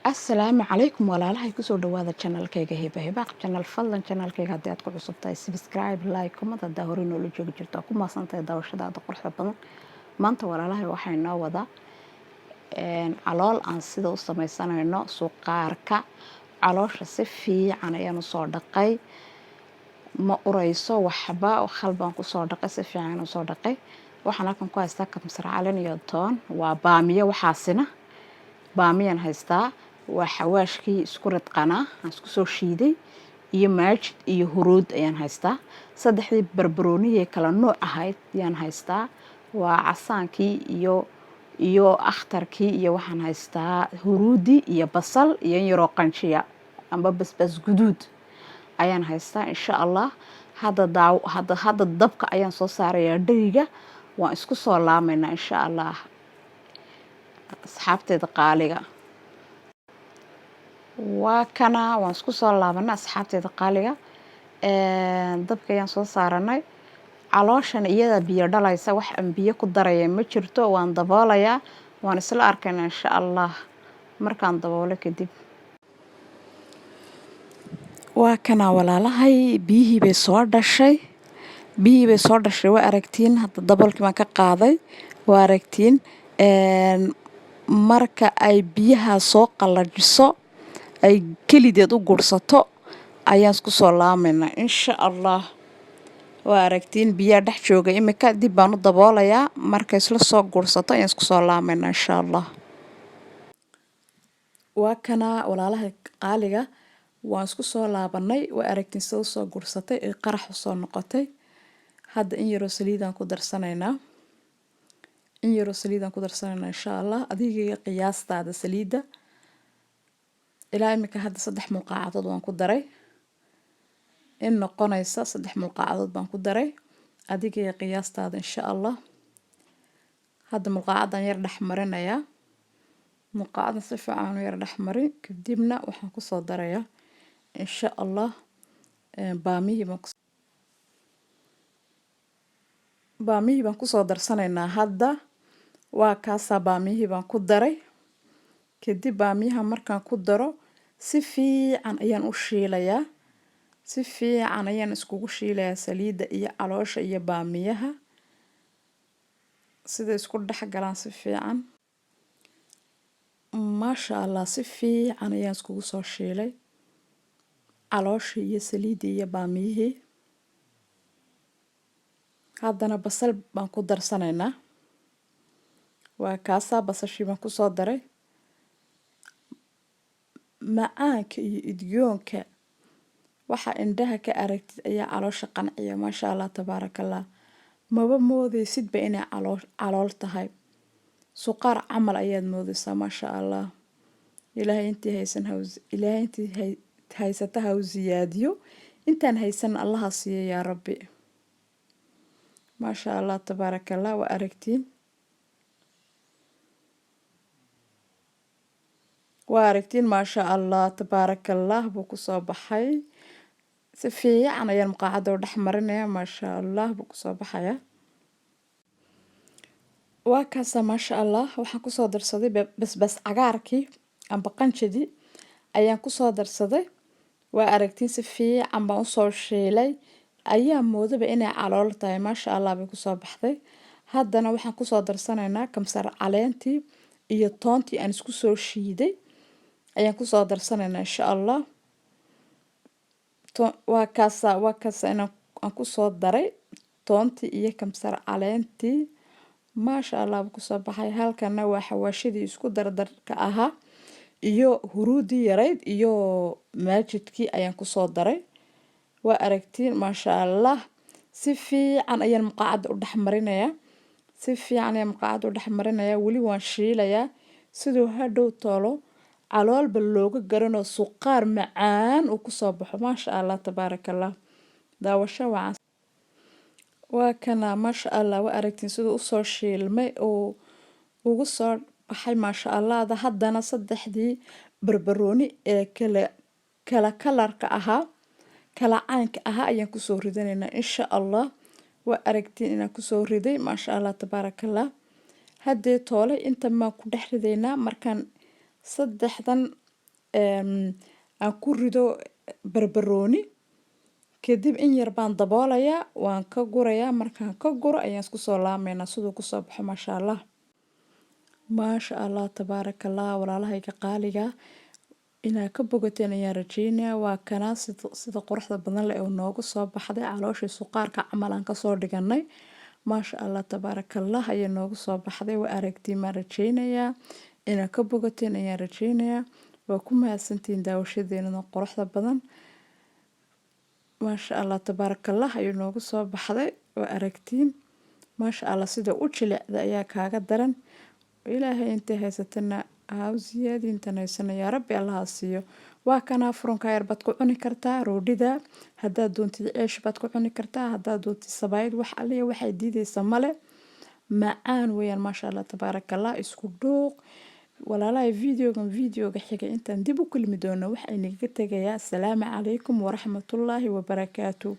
Asalaamu calaykum walaalahay, kusoo dhawaada channelkayga Hiba Hibaaq Channel. Fadlan channelkayga haddii aad ku cusub tahay, subscribe, like, comment. Haddaa hore noola joogi jirto, ku maasantahay daawashadaada quruxda badan. Maanta walaalahay waxay noo wadaa calool aan sida u sameysanayno suqaarka. Caloosha si fiican ayaan usoo dhaqay, ma ureyso waxba, khal baan kusoo dhaqay, si fiican usoo dhaqay. Waxaan halkan ku haystaa kamsar caleen iyo toon, waa baamiyo, waxaasina baamiyaan haystaa, waa xawaashkii isku ridqanaa aan isku soo shiiday, iyo maajid iyo huruud ayaan haystaa. Saddexdii barbaroonihii kala nooc ahayd ayaan haystaa, waa casaankii iyo akhtarkii, iyo waxaan haystaa huruudi iyo basal iyo in yaroo qanjiya amba basbaas guduud ayaan haystaa, insha Allah. Hadda daaw hadda dabka ayaan soo saarayaa dheriga, waan isku soo laamaynaa, insha Allah, asxaabteeda qaaliga. Waa kana, waan isku soo laabanay, asxaabteeda qaaliga. Dabka ayaan soo saaranay. Calooshan iyada biyo dhalaysa, wax aan biyo ku daraya ma jirto. Waan daboolayaa, waan isla arkaynaa, insha Allah, markaan daboolo kadib. Waa kana walaalahay, biyihii bay soo dhashay, biyihii bay soo dhashay, waa aragtiin. Hadda daboolkii baan ka qaaday, waa aragtiin. Marka ay biyaha soo qallajiso, ay kelideed u gursato, ayaan isku soo laamaynaa, insha Allah. Waa aragtiin biyaha dhex jooga imika. Dib baan u daboolayaa, markay isla soo gursato ayaan isku soo laamaynaa, insha Allah. Waa kana walaalaha qaaliga, waan isku soo laabanay. Waa aragtiin sida usoo gursatay ee qarax usoo noqotay. Hadda in yaroo saliidaan ku darsanaynaa, in yaroo saliidaan ku darsanaynaa, insha Allah. Adiga qiyaastaada saliidda. Ilaa imika hadda 3 mulqaacadood waan ku daray, in noqonaysa 3 mulqaacadood baan ku daray. Adiga qiyaastaada, insha Allah. Hadda mulqaacadan yar dhex marinayaa, mulqaacadan si fiican u yar dhex marin. Kadibna waxaan kusoo darayaa, insha Allah, baamiyihii baan kusoo darsanaynaa hadda. Waa kaasaa, baamiyihii baan ku daray. Kadib baamiyaha markaan ku daro, si fiican ayaan u shiilayaa, si fiican ayaan iskugu shiilayaa saliidda iyo caloosha iyo baamiyaha, sida isku dhex galaan si fiican. Maasha Allah, si fiican ayaan iskugu soo shiilay calooshii iyo saliiddii iyo baamiyihii. Haddana basal baan ku darsanaynaa. Waa kaasaa, basashii baan kusoo daray. Macaanka iyo idgoonka waxa indhaha ka aragtid ayaa caloosha qanciya. Maasha Allah, tabaaraka Allah, maba moodeysidba inay calool tahay, suqaar camal ayaad moodeysaa. Maasha Allah, Ilaahay intii haysan ha, Ilaahay intii haysata ha u siyaadiyo, intaan haysan Allaha siiyo, yaa Rabbi. Maasha Allah, tabaaraka Allah, waa aragtiin, waa aragtiin. Maasha Allah, tabaaraka Allah buu kusoo baxay. Si fiican ayaan muqaacadda u dhex marinaya. Maasha Allah buu kusoo baxaya. Waa kaasa, maasha Allah. Waxaan kusoo darsaday basbaas cagaarkii amba qanjidii ayaan kusoo darsaday. Waa aragtiin, si fiican baan usoo shiilay, ayaa moodaba inay calool tahay. Maasha Allah bay kusoo baxday. Haddana waxaan kusoo darsanaynaa kamsar caleentii iyo toontii aan isku soo shiiday ayaan kusoo darsanaynaa, insha Allah. Waa kaasa, waa kaasa inaan aan kusoo daray toontii iyo kamsar caleentii. Maasha Allah buu kusoo baxay. Halkana waa xawaashidii isku dardarka ahaa iyo huruudii yarayd iyo maajidkii ayaan kusoo daray. Waa aragtiin, maasha Allah. Si fiican ayaan muqaacadda u dhex marinayaa, si fiican ayaan muqaacadda u dhex marinayaa. Weli waan shiilayaa siduu hadhow toolo caloolba looga garanoo suqaar macaan uu kusoo baxo. Maasha Allah, tabaaraka Allah, daawasho wacan. Waa kana, maasha Allah, waa aragtiin siduu usoo shiilmay oo ugu soo baxay, maasha Allahda. Haddana saddexdii barbarooni ee kala kalarka ahaa, kala caynka ahaa ayaan kusoo ridanaynaa, insha Allah. Waa aragtiin inaan kusoo riday. Maasha Allah, tabaarakallah. Haddee toole intan baan ku dhex ridaynaa markaan saddexdan. Aan ku rido barbarooni. Kadib in yar baan daboolayaa, waan ka gurayaa. Markaan ka guro ayaan isku soo laameynaa siduu kusoo baxo. Maasha Allah, maasha Allah, tabaaraka Allah. Walaalahayga qaaliga, inaad ka bogateen ayaan rajeynayaa. Waa kanaa sida quruxda badan leh oo noogu soo baxday. Calooshii suqaarka camal aan kasoo dhiganay, maasha Allah, tabaaraka Allah, ayay noogu soo baxday. Waa aragtiin maan rajeynayaa, inaad ka bogateen ayaan rajeynayaa. Waa ku mahadsantihiin daawashadeena quruxda badan. Maasha Allah, tabaaraka Allah, ayuu noogu soo baxday. Waa aragtiin, maasha Allah, sida u jilicda ayaa kaaga daran. Ilaahay intay haysatana ha u siyaadi, intan haysana yaa Rabbi Allaha siiyo. Waa kanaa, furunka yar baad ku cuni kartaa roodhida haddaad doontid, ceesh baad ku cuni kartaa haddaad doontid, sabaayad, wax alliya waxay diideysa male. Macaan weeyaan, maasha Allah, tabaaraka Allah. Isku dhuuq, walaalahay. Videogan videoga xiga intaan dib u kulmi doono, waxaa inaga tegayaa asalaamu calaykum waraxmatullaahi wabarakaatu.